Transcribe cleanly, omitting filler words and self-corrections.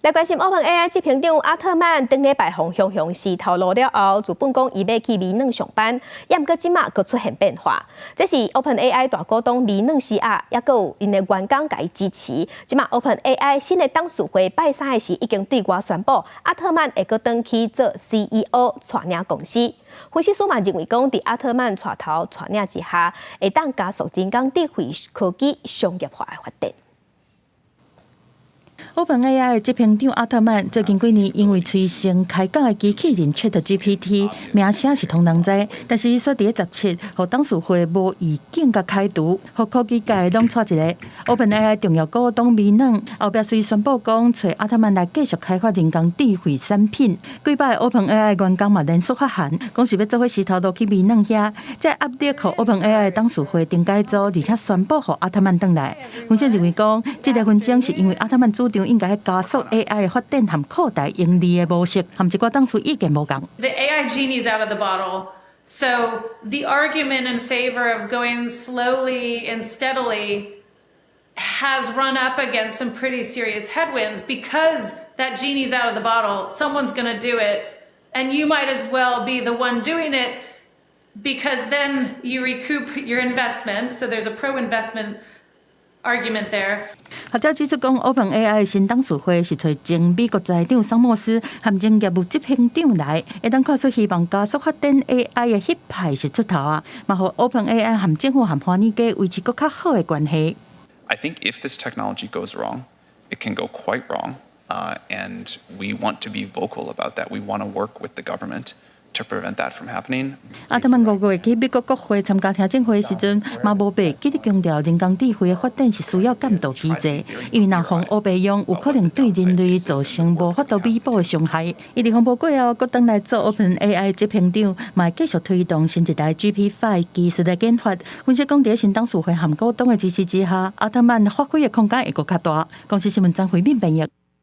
來關心 OpenAI 執行長阿特曼頂禮拜予雄雄死頭路了後，自本講伊欲去微軟上班，也毋過這馬閣出現變化。這是 OpenAI 大股東微軟西亞，猶閣有𪜶的員工共伊支持。這馬 OpenAI 新的董事會拜三的時已經對外宣布，阿特曼會閣轉去做 CEO，帶領公司。分析師嘛認為講，佇阿特曼帶頭帶領之下，會當加速人工智慧科技商業化的發展。 OpenAI 的執行長阿特曼最近幾年因為催生開講的機器人 ChatGPT 名聲是通人知，但是伊煞佇咧17，予董事會無意見共開除，予科技界攏掣一个。OpenAI 重要股東微軟後壁隨宣布講，揣阿特曼來繼續開發人工智慧產品。幾擺 OpenAI 員工嘛連續發函，講是欲做伙辭頭路去微軟遐，這壓力予 OpenAI 董事會定改組，而且宣布予阿特曼轉來。分析認為講，這个紛爭是因為阿特曼主張應該加速 AI 的發展和擴大盈利的模式，和一寡董事意見無仝。 The AI genie's out of the bottle. So the argument in favor of going slowly and steadily has run up against some pretty serious headwinds because that genie's out of the bottle. Someone's going to do it, and you might as well be the one doing it because then you recoup your investment. So there's a pro-investment argument there. 學者指出講，OpenAI 新董事會是揣前美國財長桑莫斯和前業務執行長來，會當看出希望加速發展 AI 的彼派是出頭啊，嘛予 OpenAI 和政府和華爾街維持閣較好的關係。 I think if this technology goes wrong, it can go quite wrong, and we want to be vocal about that. We want to work with the government to prevent that from happening. 阿特曼5月去美國國會參加聽證會的時陣，嘛無袂記得強調人工智慧的發展是需要監督機制，因為若予烏白用，有可能對人類造成無法度彌補的傷害。伊佇風波過後，閣轉來做 OpenAI 執行長，嘛會繼續推動新一代 GPT-5 技術的研發。分析講，佇新董事會和股東的支持之下，阿特曼發揮的空間會閣較大。公視新聞張惠敏編譯。